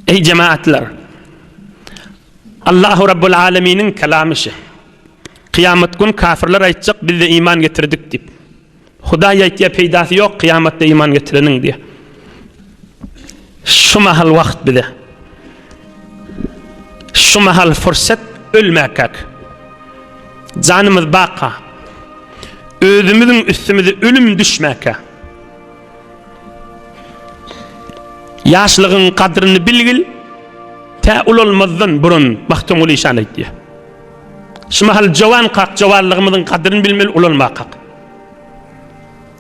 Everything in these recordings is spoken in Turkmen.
Eý jemaatlar! Allahu Rabbul Aleminiň kelamy şi. Kyýamat gün kafirler aýtjak bizde iman getirdik diýip. Hudaý aýtýar peýdasy ýok kyýamatda iman getireniň diýip. Şu mahal wagt bize. Şu mahal fursat ölmäkäk. Janymyz baka. Özümiziň üstümize ölüm düşmäkä. Ýaşlygyň gadryny bilgil, tä ulalmazdan burun Magtymguly işan aýtýar. Şu mahal jowan kak, jowanlygymyzyň gadryny bilmeli ulalmakak.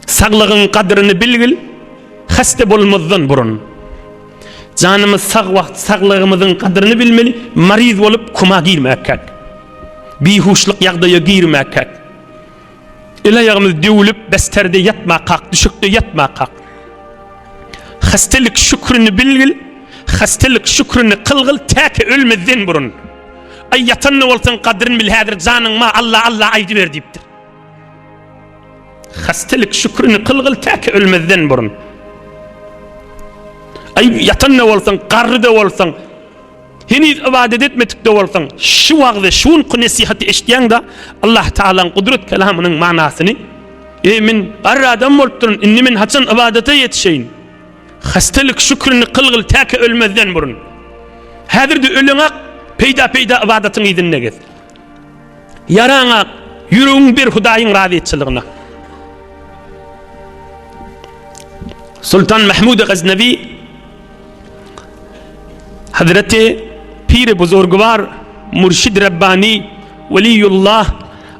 Saglygyň gadryny bilgil, hasta bolmazdan burun. Janymyz sag wagt saglygymyzyň gadryny bilmeli, maryz bolup kuma girmäkäk. Bihuşlyk ýagdaýa girmäkäk. El-aýagymyz döwlüp, besterde ýatmakak, düşekde ýatmakak. Hastelik şükrüni bilgil, hastelik şükrüni kylgyl, täki ölmezden burun. Aý, ýatan-da bolsaň, gadryn bil, häzir janyň ma, Alla, Alla aýdyber diýipdir. Hastelik şükrüni kylgyl, täki ölmezden burun. Aý, ýatan-da bolsaň, garry-da bolsaň, Heniz ybadat etmedik-de bolsaň, şu wagzy, şu günki nesihaty eşidýäň-de, Allah Tagalaň gudrat kelamynyň manasyny, Eý, men garry adam bolupdyryn, indi men haçan ybadata ýetişeýin? Hastelik şükrüni kylgyl täki ölmezden burun. Häzir-de öleňak, peýda-peýda ybadatyň yzynda gez. Ýaraňak, ýüregiň ber Hudaýyň razyçylygyna. Sultan Mahmud Gaznawi Hazreti Piri Buzurgwar Murşid Rabbani Weliýullah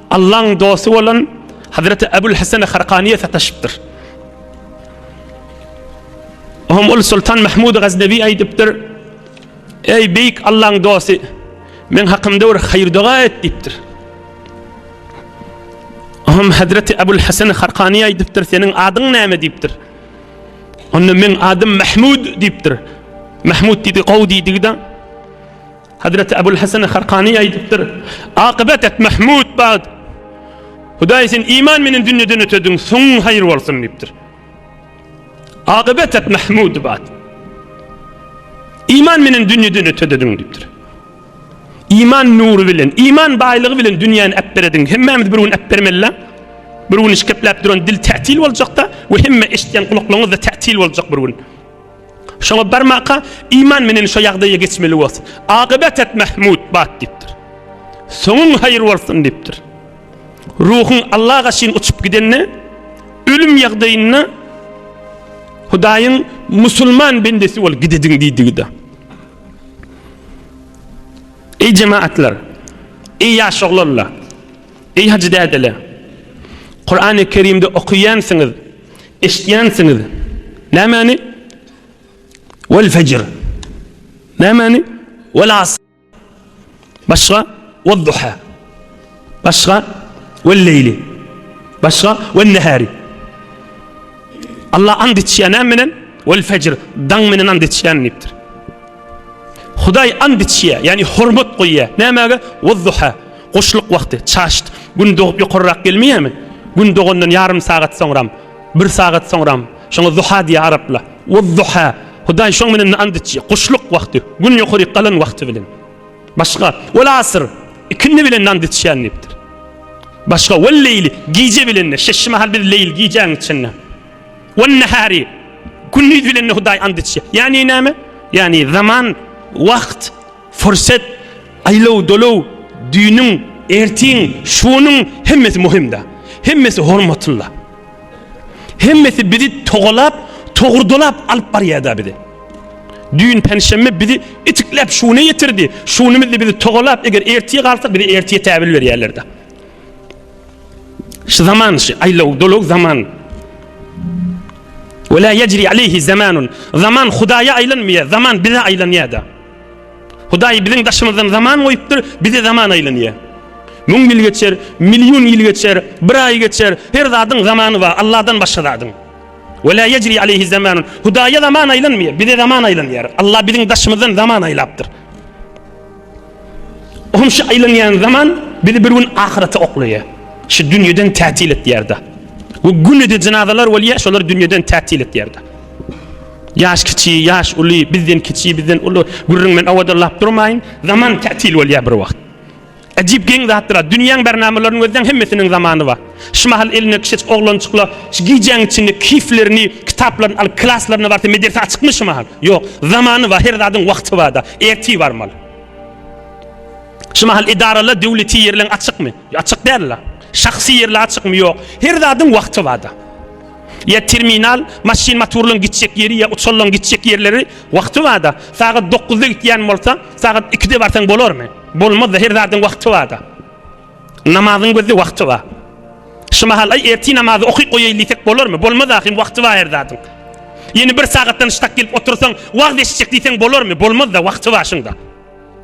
Allaň dosty bolan Hazreti Ebul Hasan Harkaniýe sataşypdyr. Ohm ol Sultan Mahmud Gaznawi aýdypdyr. Eý beýik Allaň dosty, meň hakymda bir haýyr doga et diýipdir. Ohm Hazreti Ebul Hasan Harkaniýe aýdypdyr, seniň adyň näme diýipdir. Onda meň adym Mahmud diýipdir. Mahmud diýdi, gowy diýdigi-de. Hazreti Ebul Hasan Harkani aýdypdyr. Akybat et Mahmud bad. Hudaý sen iman menen dünýeden ötediň, soňuň haýyr bolsun diýipdir. Akybat et Mahmud bad. Iman menen dünýeden ötediň diýipdir. Iman nury bilen, iman baýlygy bilen dünýäni äpberediň. Hemmämiz bir gün äpbermeli-le. Bir gün işkepläp duran dil tätil boljakda we hemme eşitýän gulaklaryňyz-da tätil boljak bir gün. Şoňa barmaka iman menen şo ýagdaýa geçmeli bolsun. Akybat et Mahmud bat diýipdir. Soňuň haýyr bolsun diýipdir. Ruhuň Alla gaşyn uçup gidende ölüm ýagdaýynda Hudaýyň musulman bendesi bol gidediň diýdigi-de. Eý jemaatlar! Eý ýaş oglanlar! Eý hajy dädeler! Kurany Kerimde okaýansyňyz, eşitýänsiňiz. Nämäni? Wel fejr. Nämäni? Wel asr. Başga? Wel duha. Başga? Wel leýli. Başga? Wel nehari. Allah and içýär näme bilen? Wel fejr. Daň menen and içýän diýipdir. Hudaý and içýär, ýagny hormat goýýar. Nämäge? Wezduha. Guşluk wagty, çaşt. Gün dogup ýokarrak gelmeýärmi? Gün dogandan ýarym sagat soňram, bir sagat soňram. Şoňa zuha diýýär araplar. Wezduha. Hudaý şoň bilen and içýär. Guşluk wagty, gün ýokaryk galan wagty bilen. Başga, wel asr. Ikindi bilen and içýän diýipdir. Başga, wel leýli, gije bilen. Şeşşi mahal biz leýl, gijäň içinde. Wen-nehari, gündiz bilen Hudaý and içýär. Ýagny näme? Ýagny zaman, wagt, fursat, aýlaw-dolaw, düýnüň, ertiň, şunuň hemmesi möhümde. Hemmesi hormatlyda. Hemmesi bizi togalap, togurdalap alyp barýar-da bizi. Düýn penşenbe bizi itikläp şuna ýetirdi. Şunumyz bizi togalap, eger ertiye galsak bizi ertiye täbil berýärler-de. Şu zaman şu aýlaw dolaw zaman. Ve la yecri aleyhi zamanun. Zaman Hudaýa aýlanmaýar, zaman bize aýlanýar da. Hudaý biziň daşymyzdan zaman goýupdyr, bize zaman aýlanýar. Müň ýyl geçer, million ýyl geçer, bir aý geçer, her zadyň zamany bar, Allahdan başga zadyň. Ve la yecri aleyhi zamanun. Hudaýa zaman aýlanmaýar, bize zaman aýlanýar. Allah biziň daşymyzdan zaman aýlapdyr. Ohm şu aýlanýan zaman bizi bir gün ahyrete oklaýar. Şu dünýeden tätil etýär-de. We günede jynazalar bolýar, şolar dünýeden tätil etýär-de. Ýaş kiçi, ýaş uly, bizden kiçi, bizden uly gürrüň men owadanlap durmaýyn. Zaman tätil bolýar bir wagt. Äjip geň zatdyr-a, dünýäň bernamalaryny gözläň hemmesiniň zamany bar. Şu mahal eline kiçijik oglanjyklar şu gijäň içinde kiflerini, kitaplaryny alyp klaslaryna barsa mederse açykmy şu mahal? Ýok. Zamany bar, her zadyň wagty bar-da. Ertir barmaly. Şu mahal edaralar, döwleti ýerleň açykmy? Açyk däl-la. Şahsy ýerler açykmy? Ýok. Her zadyň wagty bar-da. Ýa terminal, maşyn motorlaryň gitjek ýeri ýa uçarlaryň gitjek ýerleri wagty bar-da. Sagat dokuzda gitýän bolsa, sagat ikide barsaň bolarmy? Bolmaz-da, her zadyň wagty bar-da. Namazyň gözde wagty bar. Şu mahal aý ertir namazy okyp goýaýyn diýsek bolarmy? Bolmaz ahym, wagty bar her zadyň. Ýene bir sagatdan ştak gelip otursaň, wagt eşitjek diýseň bolarmy? Bolmaz-da, wagty bar şuňda.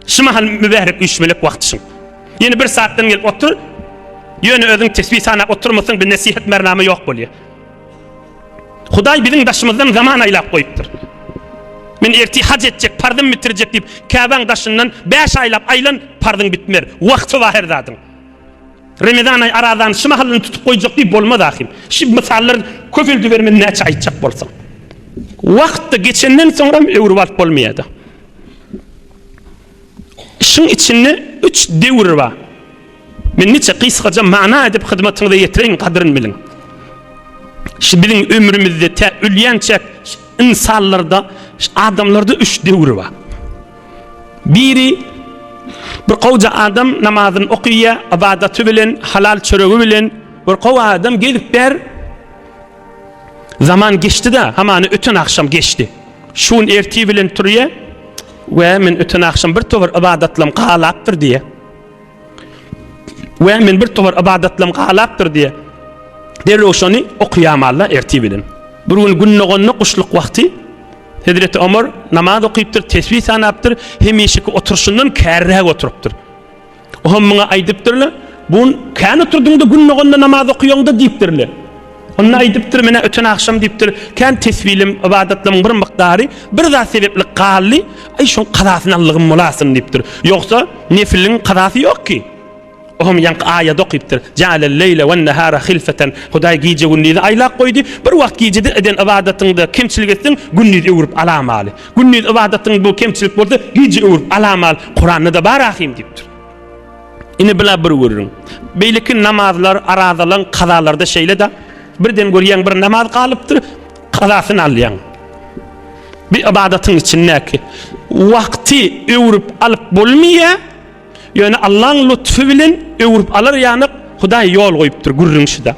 Şu mahal mübärek üýşmelek wagty şuň. Ýene bir saatdan gelip otur, ýöne özüň tesbih sanap oturmasaň bir nesihat mernama ýok bolýar. Hudaý biziň daşymyzdan zaman aýlap goýupdyr. Men ertir haj etjek, parzym bitirjek diýip, Käbäň daşyndan 5 aýlap aýlan, parzyň bitmer. Wagty bar her zadyň. Remezan aý arazany şu mahalyny tutup goýjak diýip bolmaz ahym. Şu mysallar köpeldibermeli näçe aýtjak bolsaň. Wagt-da geçenden soňram öwrüp alyp bolmaýar-da. Şuň içinde üç döwür bar. Men niçe gysgaja mana edip hyzmatyňyza ýetireýin, gadyryn biliň. Şu biziň ömrümizde tä ölýänçäk ynsanlarda, adamlarda üç döwür bar. Biri bir gowja adam namazyny okaýar, ybadaty bilen, halal çöregi bilen bir gowy adam gezip ber. Zaman geçdi-de, hamany öten agşam geçdi. Şu gün ertir bilen turýar we men öten agşam bir towar ybadatlam galapdyr diýýär. We men bir towar ybadatlam galapdyr diýýär. Derrew şony okaýamalla ertir bilen. Bir gün gün doganda guşluk wagty Hezreti Omar namaz okypdyr, tesbih sanapdyr, hemişeki oturyşyndan kärräk oturypdyr. Oňam muňa aýdypdyrlar, Bu kän oturdyňda gün doganda namaz okaýaňda diýipdirler. Onda aýdypdyr, menä öten agşam diýipdir, kän tesbilim, ybadatlarymyň bir mukdary bir zat sebäpli galdy, aý şoň kazasyny aldygym bolasyn diýipdir. Ýogsa nefiliň kazasy ýok ki. Oňam ýaňky aýady okypdyr. Ja'alel-leýle wen-nahara hilfeten. Hudaý gije-gündizi aýlap goýdy. Bir wagt gijede eden ybadatyňda kemçilik etseň, gündiz öwrüp alamaly. Gündiz ybadatyň bu kemçilik bolsa, gije öwrüp alamaly. Kuranda-da bar ahym diýipdir. Ine bula bir gürrüň. Beýleki namazlar, arazalaň kazalarda şeýle-de. Birden görýäň bir namaz galypdyr, kazasyny alýaň. Bir ybadatyň içindäki wagty öwrüp alyp bolmaýar. Ýöne Allaň lutfy bilen öwrüp alar ýalyk Hudaý ýol goýupdyr gürrüň şuda.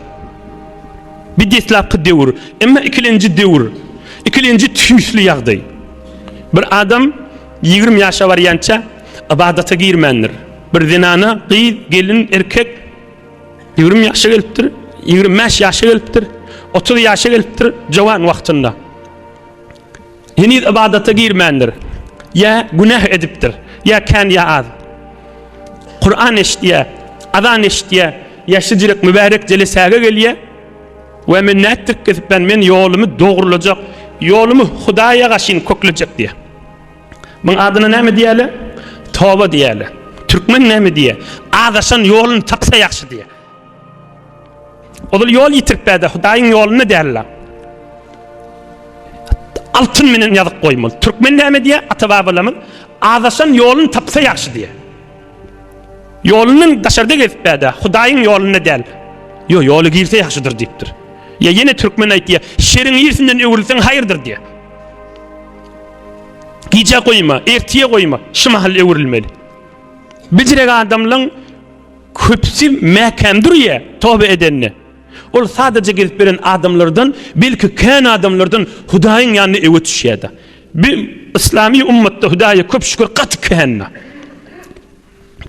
Bir deslapky döwür, emma ikilenji döwür, ikilenji tüýsli ýagdaý. Bir adam 20 ýaşa barýança ybadata girmändir. Bir zenana, gyz, gelin, erkek 20 ýaşa gelipdir, 25 ýaşa gelipdir, 30 ýaşa gelipdir jowan wagtynda. Heniz ybadata girmändir. Ýa günäh edipdir. Ýa kän ýa az. Kur'an eşidýär, azan eşidýär, ýa şijirek mübärek jelesäge gelýär. We men nätdirip gezip ben, men ýolumy dogrulajak, ýolumy Hudaýa gaşyn köklejek diýär. Muň adyna näme diýerler? Toba diýerler. Türkmen näme diýer? Azaşan ýoluny tapsa ýagşy diýer. Ozal ýol ýitirip bäde Hudaýyň ýolunda däldi. Altyn menen ýazyp goýmaly. Türkmen näme diýär? Ata-babalarymyz azaşan ýoluny tapsa ýagşy diýär. Ýolundan daşarda gezip bäde Hudaýyň ýolunda däl. Ýo, ýoly girse ýagşydyr diýipdir. Ýa ýene türkmen aýtýar, şeriň ýersinden öwrülseň haýyrdyr diýär. Gijä goýma, ertiye goýma, şu mahal öwrülmeli. Bijirek adamlaň Köpüsi mäkäm durýa toba edende. Ol sadaja gezip beren adamlardan, belki kän adamlardan Hudaýyň ýanyna öwe düşýärdi. Bi yslamy ummatda Hudaýa köp şükür gaty kändir.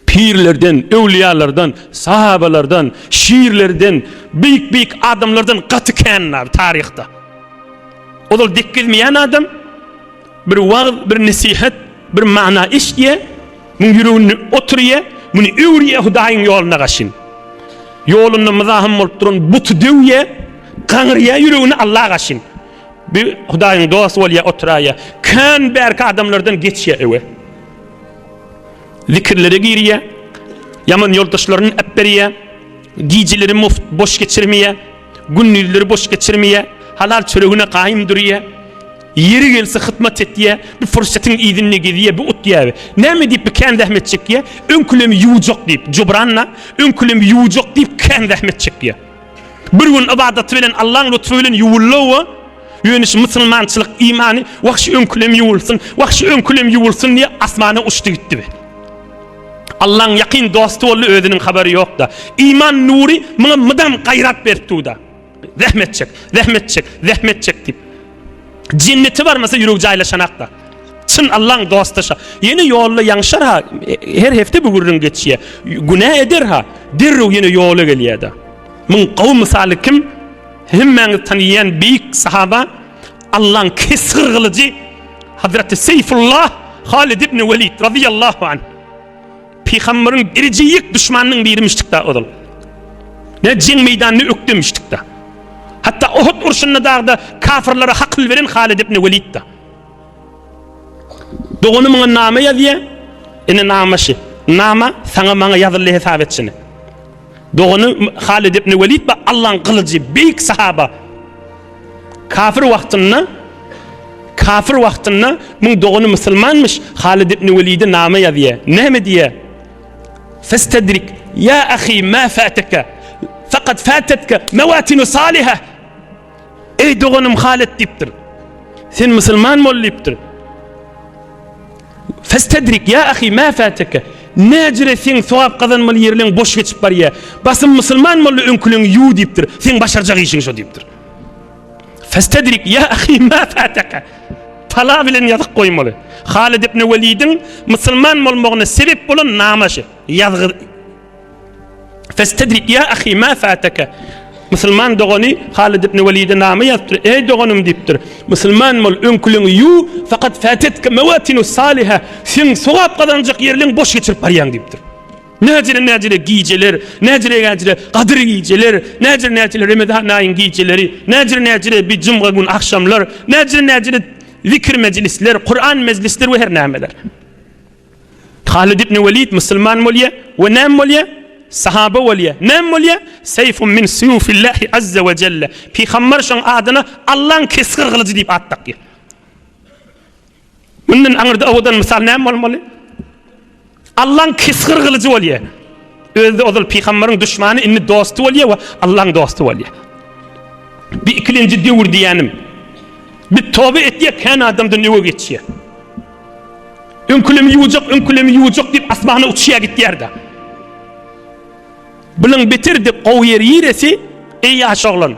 Pirlerden, öwlüýalardan, sahabalardan, şirlerden, beýik-beýik adamlardan gaty kändir taryhda. Ozal dek gezmeýän adam Bir wagyz, bir nesihat, bir mana eşidýär, muň ýüreginde oturýar, muny öwürýär Hudaýyň ýoluna gaşyn. Ýolunda myzahym bolup duran buty döwýär, gaňyrýar ýüregini Alla gaşyn. Bir Hudaýyň dosty bolýar, oturaýar. Kän bärki adamlardan geçýär öwe. Zikirlere girýär, ýaman ýoldaşlaryny äpberýär, gijeleri muft boş geçirmeýär, gündizleri boş geçirmeýär, halal çöregine gaýym durýar. Ýeri gelse hytmat etýä, bir fursatyň yzynda gezýä, bir utýa. Näme diýip bir kän zähmet çekýä? Öňkülemi ýuwjak diýip, jubranna, öňkülemi ýuwjak diýip kän zähmet çekýä. Bir gün ybadaty bilen Allaň lutfy bilen ýuwuldy-ow, ýöne şu musulmançylyk imany wah şu öňkülem ýuwulsyn, wah şu öňkülem ýuwulsyn diýip asmana uçdy gitdi be. Allaň ýakyn dosty boldy özüniň habary ýok-da. Iman nury muňa mydam gaýrat berip dur-da. Zähmet çek, zähmet çek, zähmet çek diýip. Jennete barmasa ýüregi jaýlaşanakda. Çyn Allaň dosty şa. Ýene ýolda ýaňşar ha, her hepde bu gürrüň geçýär. Günä eder ha, derrew ýene ýola gelýär-de. Muň gowy mysaly kim? Hemmäňiz tanaýan beýik sahaba, Allaň kesgir gylyjy Hazreti Seýfullah Halid ibn Welid razyýallahu anh. Pygamberiň dereje ýek duşmanynyň birimişdik-da ozal. Ne jeň meýdanyny ökdemişdik-da. Hatda Uhud urşunda dagda kafirlere hakyl beren Halid ibn Welid-da. Dogany muňa nama ýazýar. Ine nama şi. Nama saňa maňa ýazyldy hesap et şini. Dogany Halid ibn Welid ba Allaň gylyjy, beýik sahaba. Kafir wagtynda kafir wagtynda muň dogany musulmanmyş, Halid ibn Welide nama ýazýar. Näme diýýär? Festedrik ya ahi ma fataka faqad fatatka mawatinu saliha. Eý doganym Halid diýipdir. Sen musulman bol diýipdir. Festedrik ýa ahi ma fateke. Näjire seň sogap gazanmaly ýerleň boş geçip barýa. Basym musulman boldy öňküleňi ýuw diýipdir. Seň başarjak işiň şo diýipdir. Festedrik ýa ahi ma fateke. Tala bilen ýazyk goýmaly. Halid ibn Welidiň musulman bolmagyna sebep bolan nama şi. Ýazgy Festedrik ýa ahi ma fataka. Musulman dogany Halid ibn Welide nama ýazypdyr. Eý doganym diýipdir. Musulman bol, öňküleňi ýuw, fakat fatetke mewatinu saliha. Seň sogap gazanjak ýerleň boş geçirip barýaň diýipdir. Näjire-näjire gijeler, näjire-näjire gadyr gijeler, näjire-näjire Remezan aýyň gijeleri, näjire-näjire bir jumga gün agşamlar, näjire-näjire zikir mejlisler, Kuran mejlisler we her nämeler. Halid ibn Welid musulman bolýar we näme bolýar? Sahaba bolýar. Näme bolýar? Seýfun min suýufillahi azza we jelle. Pygamber şoň adyna Allaň kesgir gylyjy diýip at dakýar. Mundan aňyrda owadan mysal näme bolmaly? Allaň kesgir gylyjy bolýar. Özde ozal pygamberiň duşmany indi dosty bolýar we Allaň dosty bolýar. Bir ikilenji döwür diýýänim. Bir toba etýär, kän adamdan öňe geçýär. Öňkülemi ýuwjak, öňkülemi ýuwjak diýip asmana uçýar gitýär-de. Bilen beterdi gowy ýeri ýeresi, eý ýaş oglan.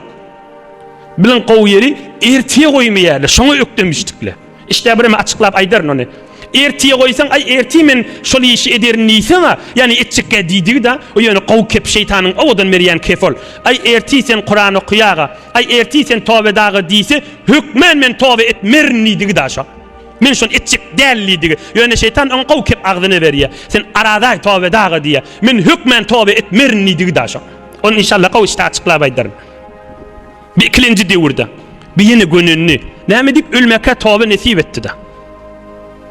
Bilen gowy ýeri ertiye goýmaýarlar, şoňa ökdemişdikle. Işde bireme açyklap aýdaryn ony. Ertiye goýsaň, aý erti men şol işi ederin diýseň-a, ýani etjekkä diýdigi-da, o ýöne gowy kep şeýtanyň owadan berýän kefi ol. Aý erti sen Kuran okaýaga, aý erti sen toba edaga diýse, hökmän men toba etmerin diýdigi-da şo. Men şony etjek däl diýdigi. Ýöne şeýtan oňa gowy kep agzyna berýär. Sen aradaý toba edaga diýýär. Men hökmän toba etmerin diýdigi da şo. Ony inşallah gowy işde açyklap aýdaryn. Bir ikilenji döwürde bir ýene gönendi. Näme diýip ölmäkä toba nesip etdi da.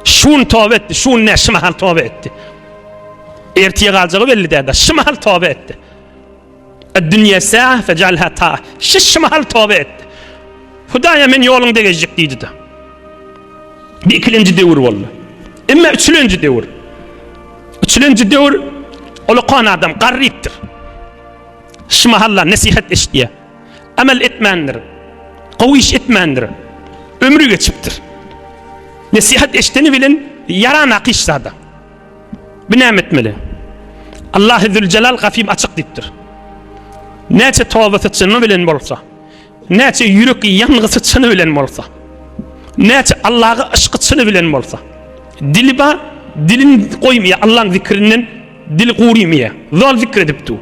Şun toba etdi, şun ne şu mahal toba etdi. Ertiye galjagy belli däl da, şu mahal toba etdi. Dünýe sa'a fejalha ta. Şiş mahal toba etdi. Hudaýa men ýoluňda gezjek diýdi-de. Bir ikilenji döwür boldy. Emma üçülenji döwür. Üçülenji döwür ulakan adam garrypdyr. Şu mahalla nesihat eşitýär. Amel etmändir. Gowy iş etmändir. Ömri geçipdir. Nesihat eşideni bilen ýaran akyş zada. Bu näme etmeli? Allahy Züljelal gafym açyk diýipdir. Näçe tobasy çyny bilen bolsa, näçe ýürek ýangysy çyny bilen bolsa, näçe Allaha yşky çyny bilen bolsa, dili ba, dilini goýmaýar Allaň zikrinden dili gurymýar. Zol zikr edip dur.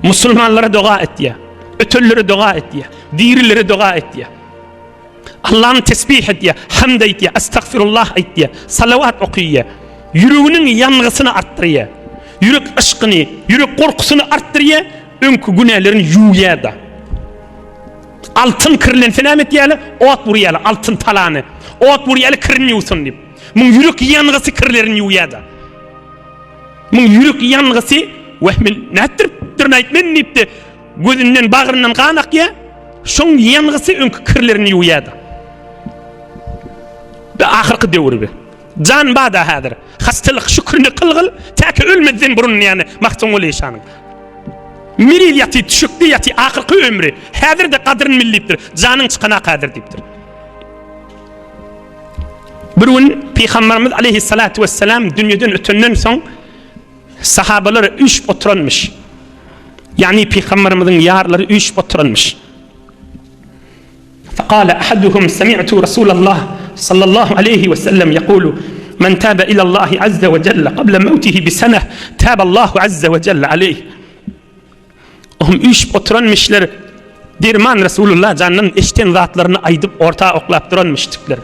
Musulmanlara doga etýär. Ötenlere doga etýär. Dirilere doga etýär. Allany tesbih edýär, hamd aýtýar, estagfirullah aýtýar, salawat okaýar. Ýüreginiň ýangysyny artdyrýar. Ýürek yşkyny, ýürek gorkusyny artdyrýar, öňki günälerini ýuwýar-da. Altyn kirlense näme etýärler? Ot urýarlar, altyn talany. Ot urýarlar, kirini ýuwsun diýip. Muň ýürek ýangysy kirlerini ýuwýar-da. Muň ýürek ýangysy, weh men nätdiripdirin aýt men diýipdi. Gözünden, bagryndan gan akýar. Şoň ýangysy öňki kirlerini ýuwýar-da. Be ahyrky döwür be. Jan bada häzir. Hastalyk şükrüni kylgyl, täki ölmezden burun ýany Magtymguly şanyň. Miriz ýaty, düşekde ýaty ahyrky ömri. Häzir-de gadryn bil diýipdir. Janyň çykanak häzir diýipdir. Bir gün Pygamberimiz aleyhissalatu vesselam dünýeden ötenden soň sahabalar üýşüp oturanmyş. Ýagny Pygamberimiziň ýarlary üýşüp oturanmyş. Fekale ahaduhum semi'tu Rasulallah sallallahu aleyhi ve sellem yekulu Men tabe ilallahi azze ve celle kable mevtihi bi seneh taballahu azze ve celle aleyh. Ohm üýşüp oturanmyşlar derman Resulullah jandan eşden zatlaryny aýdyp orta oklap duranmyşdyklar.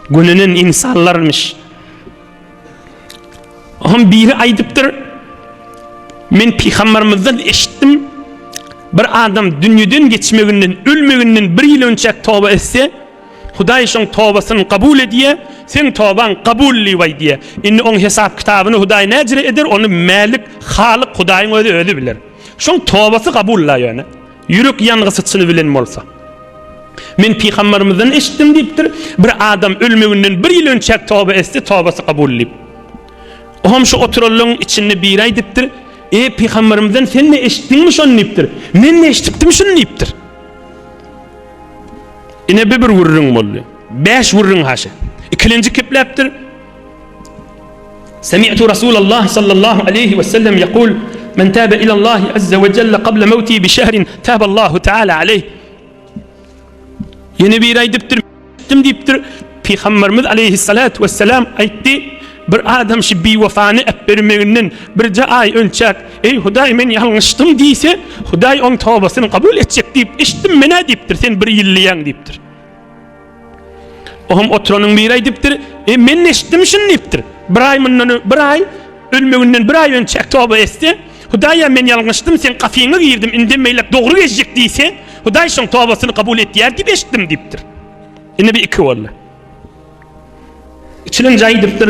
Gönenen insanlarmyş. Ohm biri aýdypdyr Men pygambermizden eşitdim bir adam dünýeden geçmeginden ölmeginden bir ýyl önçäk toba etse Hudaý şoň tobasyny kabul edýär, seň tobaň kabul diýip aýdýar. Indi oň hesap kitabyny Hudaý näjire eder, ony Mälik, Halyk Hudaýyň özi özi biler. Şoň tobasy kabul-la ýöne. Ýürek ýangysy çyny bilen bolsa. Men pygambermizden eşitdim diýipdir, bir adam ölmeginden bir ýyl önçäk toba etse, tobasy kabul diýip. Oňam şu oturanlaryň içinde biri aýdypdyr, E, pygamberimizden sen-de eşitdiňmi şony diýipdir. Men-de eşidipdim şuny diýipdir. Ine bir bir gürrüň boldy. Bäş gürrüň haşa. Ikilenji kepläpdir. Semi'tu Rasulallah sallallahu aleyhi ve sellem yekul Men tabe ilallahi azze ve celle kable mevti bi şehrin taballahu teala aleyh. Ýene biri aýdypdyr, Eşitdim diýipdir, Pygamberimiz aleýhissalatu wessalam aýtdy, Bir adam şu biwefany äpbermeginden birje aý önçäk, Eý Hudaý men ýalňyşdym diýse, Hudaý oň tobasyny kabul etjek diýip eşitdim men-ä diýipdir, sen bir ýyl diýýäň diýipdir. Oňam oturanyň biri aýdypdyr, E men eşitdim şuny diýipdir. Bir aý mundan bir aý ölmeginden bir aý önçäk toba etse, Hudaýa men ýalňyşdym, seň gapyňa girdim, indem beýläk dogry gezjek diýse, Hudaý şoň tobasyny kabul etýär diýip eşitdim diýipdir. Indi bir iki boldy. Üçülenji aýdypdyr.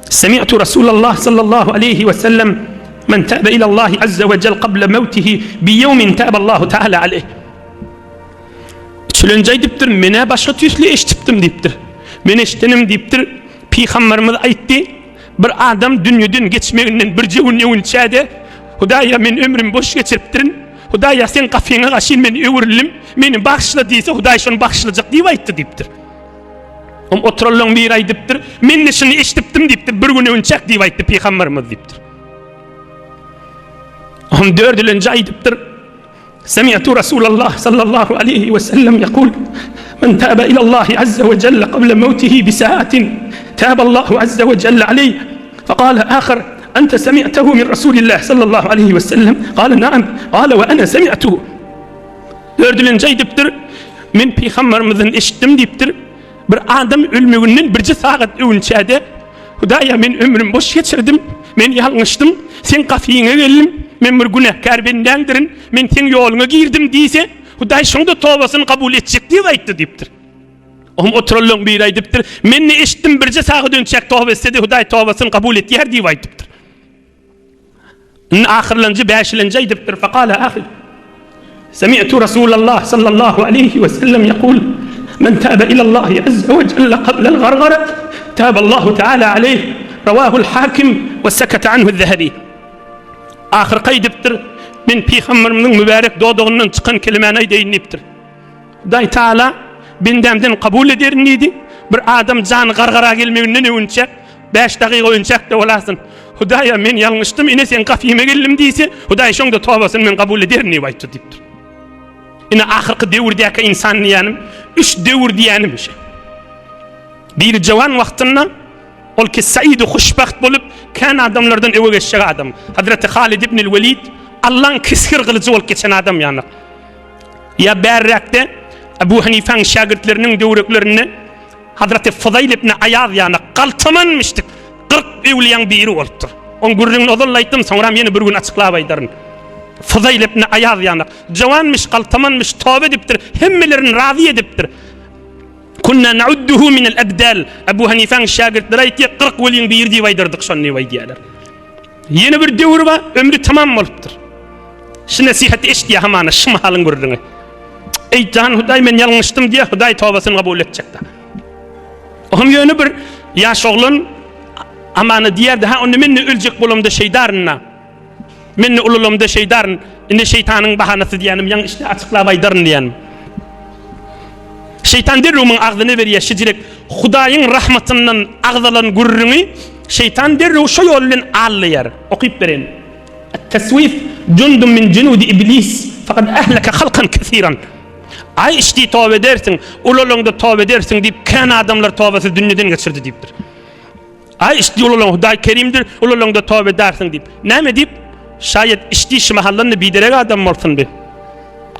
Semi'tu Rasulallah sallallahu aleyhi ve sellem men tabe ila Allah azza ve cel qabla mevtihi bi yevmin tabe Allahu teala aleyh. Üçülenji aýdypdyr, men-ä başga tüýsli eşitipdim diýipdir. Men eşidenim diýipdir. Pygamberimiz aýtdy, Bir adam dünýeden geçmeginden birje gün öwünçä-de, Hudaýa men ömrümi boş geçiripdirin, Hudaýa seň gapyňa gaşyn men öwrüldim, meni bagyşla diýse, Hudaý şony bagyşlajak diýip aýtdy diýipdir. Oň oturanlaryň biri aýdypdyr, Men-de şuny eşidipdim diýipdir, bir gün öwünçäk diýip aýtdy pygamberimiz diýipdir. Oň dördülenji aýdypdyr, Semi'tu Rasulallah sallallahu aleyhi ve sellem yekul Men tabe ilallahi azze ve celle kable mevtihi bi saatin taballahu azze ve celle aleyh Fekale ahar ente semi'tehu min Rasulillah sallallahu aleyhi ve sellem Kale naam Kale ve ene semi'tuhu Dördülenji aýdypdyr Men pygamberimizden eşitdim diýipdir Bir adam ölmeginden birje sagat öwünçäde Hudaýa men ömrüm boş geçirdim, men ýalňyşdym, seň gapyňa geldim, men bir günäkär bendäňdirin, men seň ýoluňa girdim diýse, Hudaý şoň-da tobasyny kabul etjek diýip aýtdy diýipdir. Oňa oturanlaryň biri aýdypdyr, Men-de eşitdim birje sagat önçäk toba etse-de Hudaý tobasyny kabul etýär diýip aýdypdyr. Indi ahyrlanjy bäşilenji aýdypdyr, Fekale ahir. Semi'tu Rasulallah sallallahu aleyhi ve sellem yekul Men tabe ilallahi azze ve celle kablel gargara taballahu teala aleyh Ravahul hakim ve sekete anhu zehebi Ahyrky aýdypdyr, Men pygamberimiziň mübärek dodagyndan çykan kelimäni aýdaýyn diýipdir. Hudaý Taala bendämden kabul ederin diýdi. Bir adam jany gargara gelmeginden öwünçä Bäş dagyga önçäk-de bolarsyň. Hudaýa, men ýalňyşdym, ine seň gapyňa geldim diýse, Hudaý şoň-da tobasyny men kabul ederin diýip aýtdy diýipdir. Ine ahyrky döwürdäki ynsan diýýänim, üç döwür diýýänim şu. Biri jawan wagtynda ol ki said hoşbagt bolup, kän adamlardan öňe geçjek adam. Hazreti Halid ibn Welid Allaň kesgir gylyjy bolup geçen adam ýaly. Ýa bärräkde Abu Hanifäň şägirtleriniň döwreklerinde Hazreti Fuzaýl ibn Aýaz ýaly galtaman müşrik 40 öwliýaň biri bolupdyr. Oň gürrüňini ozal aýtdym, soňram ýene bir gün açyklap aýdaryn. Fuzaýl ibn Aýaz ýaly jawanmyş, galtamanmyş, toba edipdir, hemmelerini razy edipdir. Kunna naudduhu minel abdal. Abu Hanifäň şägirtleri aýtýar, 40 weliň biri diýip aýdardyk şony diýip aýdýarlar. Ýene bir döwür bar, ömri tamam bolupdyr. Şu nesihaty eşitýär hamana şu mahalyň gürrüňi. Eý jan Hudaý men ýalňyşdym diýýär, Hudaý tobasyny kabul etjekdi. Ohm ýöne bir ýaş oglan amana diýerdi, ha onda men-de öljek bolamda şeýdaryn-da. Men-de ulalamda şeýdaryn. Indi şeýtanyň bahanasy diýýänim, ýaňy işte açyklap aýdaryn diýýänim. Şeýtan derrew muň agzyna berýär şijirek Hudaýyň rahmatyndan agzalan gürrüňi şeýtan derrew şo ýol bilen allaýar. Okyp bereýin. At-taswif jundun min junudi iblis faqad ahlaka halkan kesiran. Aý içdi toba edersiň, ulalaňda toba edersiň diýip kän adamlar tobasyz dünýeden geçirdi diýipdir. Aý içdi ulalaň Hudaý kerimdir, ulalaňda toba edersiň diýip. Näme diýip? Şaýat içdi şu mahaldan-da biderek adam bolsun bi.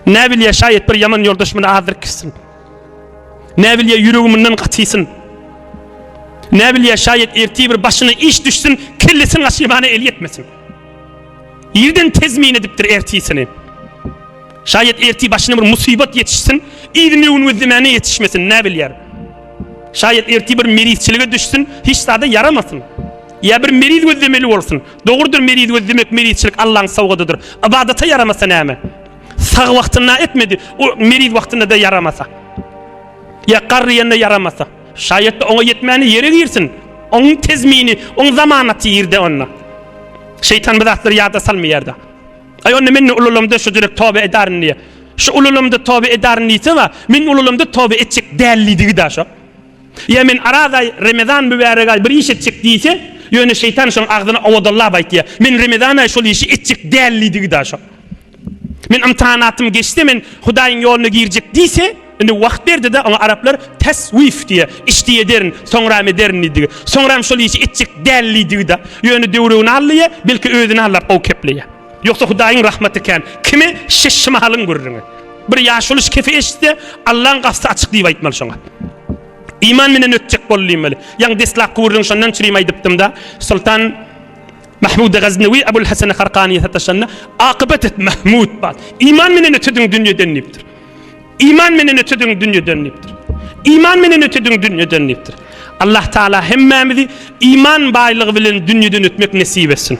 Näbilýä şaýat bir ýaman ýoldaş muny azdyryp gitsin. Näbilýä ýüregi mundan gatysyn. Näbilýä şaýat ertir bir başyna iş düşsün, kellesini gaşymana el ýetmesin. Irden tezmin edipdir ertisini. Şaýat ertir başyna bir musybat ýetişsin, yzyny öwün gözlemäne ýetişmesin, näbilýär. Şaýat ertir bir merizçilige düşsün, hiç zada ýaramasyn. Ýa bir meriz gözlemeli bolsun. Dogrudyr meriz gözlemek merizçilik Allaň sowgadydyr. Ybadata ýaramasa näme? Sag wagtynda etmedi, o meriz wagtynda-da ýaramasa. Ýa garryýanda ýaramasa. Şaýat-da oňa ýetmäni ýere girsin. Oň tezmini, oň zamanaty ýerde onda. Şeýtan bu zatlary ýada salmaýar-da. Aý onda men ululamda şu direk toba ederin diýe. Şu ululamda toba ederin diýse wa, men ululamda toba etjek däl diýdigi da şo. Ýa men Araz aý, Remezan mübärek aý bir iş etjek diýse, ýöne şeýtan şoň agzyna owadallap aýtýar. Men Remezan aý şol işi etjek däl diýdigi da şo. Men ymtihanatym geçse men Hudaýyň ýoluna girjek diýse, indi wagt berdi-de oňa araplar teswif diýýär. Işdi ederin, soňram ederin diýdigi. Soňram şol işi etjek däl diýdigi-de. Ýöne döwregini aldyýar, belki özüni aldap gowy kepleýär. Ýogsa Hudaýyň rahmaty kän. Kime şeşşimalyň gürrüňi. Bir ýaşuly şu kefi eşitse, Allaň gapysy açyk diýip aýtmaly şoňa. Iman bilen ötjek bol diýmeli. Ýaňy deslapky gürrüň şondan çürim aýdypdym-da. Soltan Mahmud Gaznewi Abul Hasan Harkaniýe sataşanda Akybat et Mahmud bat. Iman menen ötediň dünýeden diýipdir. Iman menen ötediň dünýeden diýipdir. Iman menen ötediň dünýeden diýipdir. Allah Taala hemmämizi iman baýlygy bilen dünýeden ötmek nesip etsin.